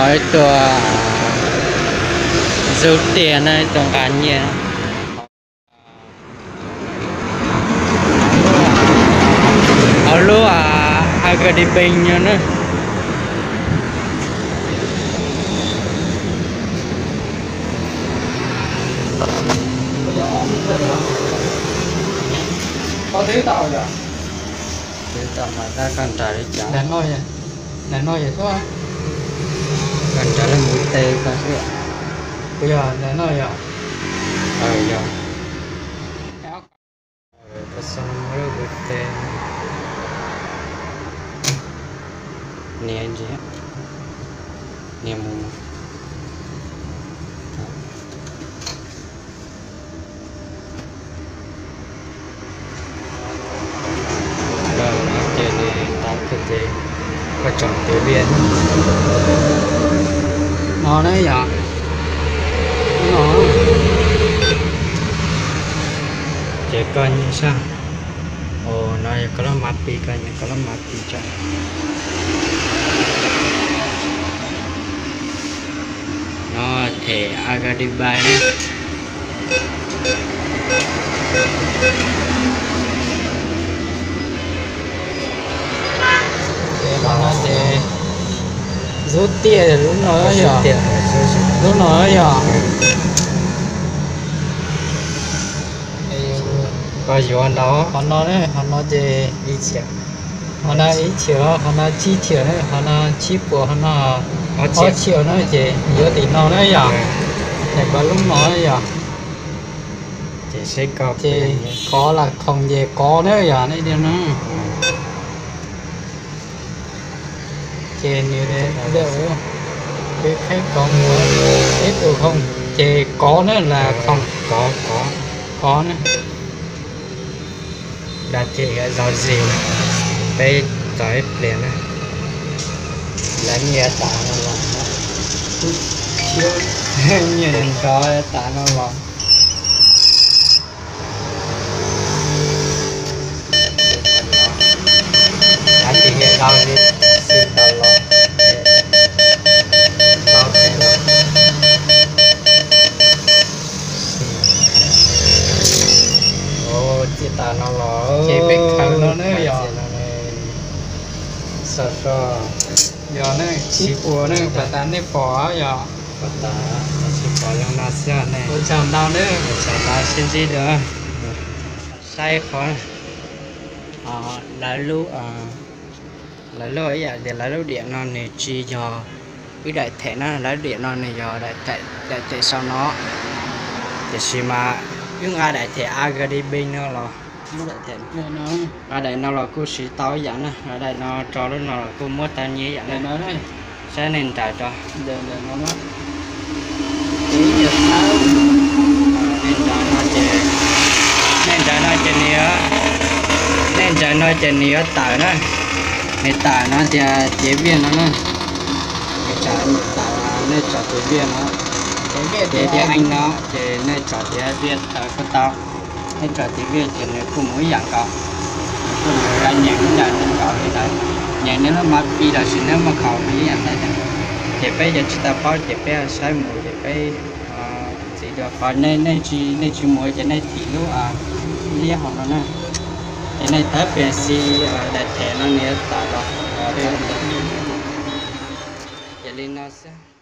Ib tug xub tiag na, ib tug nqa nyiaj. Hauv lub Agadibank no na. Twb tau mas tab koj nraws li cas? Ntawm no yog, koj nraws lub npus tes koj xwb. Kuv yog ntawm no yog. Yog. Koj xav muab lub npus tes nias ntsis, nias mus. Ces nws tau kiag ces koj tsom tus vij no na yom. No ces koj nyiam sab. Ua no yog koj lub ma pi, koj nyiam koj lub ma pi tso. No them Agadibank na. Ces qhov no ces xub tiag lub no yog, lub no yog. Koj yuav ntau, qhov no, qhov no ces, qhov no ib txhiab, qhov no tsib txhiab na, qhov no tsib puas, qhov no ob txhiab na, ces yuav tim no na yom. Ces koj lub no yog, ces kov las khoom ces kov na yom, nej no. Ces nws, peb qheb kov mus, peb tus khoom ces kov na, las khoom kov, kov na. Dag ces yuav zog zis, peb txog ib pliag na. Lawv nyiaj tas no los, nyiaj nrov tas no los. Ces yog dau li xij tau los, tau ces los. Txij tas no los, ces peb khaws no na yog. Xav so, yog ne, tsib puas ne, pas tas nej pom yog. Pas tas, tsib puas zoo no xwb ne. Ua tsaug ntau ne, ua tsaug ntau sib ntsib dua. Saib qhov, lawv lub, lawv lub ib yam tias lawv lub diam no nws tsis yog wb daim them na, lawv lub diam no nws yog daim them sau no. Tiam sis mas wb nqa daim them Agadibank no los, nqa daim no los kuj siv tau ib yam na, nqa daim no rau lub no los kuj muab tau nyiaj ib yam na. Saib nej nraws rau. Nej nraws no ces, nej nraws no ces nws yuav, nej nraws no ces nws yuav tawm na. Nws tawm no tias cev viaj no na. Nws tawm, tawm, nej tsom cev viaj no, cev viaj tias eej no ces nej tsom tias viaj tawm kuj tau. Nej tsom cev viaj ces nws kuj mus ib yam nkaus. Nws kuj mus nqa nyeem ib yam nkaus li ntawd. Nyeem nws lub ma pi los sis nws lub ma khaum nws ib yam ntawd. Ces peb yuav tsis tau paub ces peb saib mus ces peb txiv dua qhov nej tsis mus ces nej thim lub liab hauv no na. Ces nej thawb pes xi daim them no nws yuav tawm los. Ces li no xwb.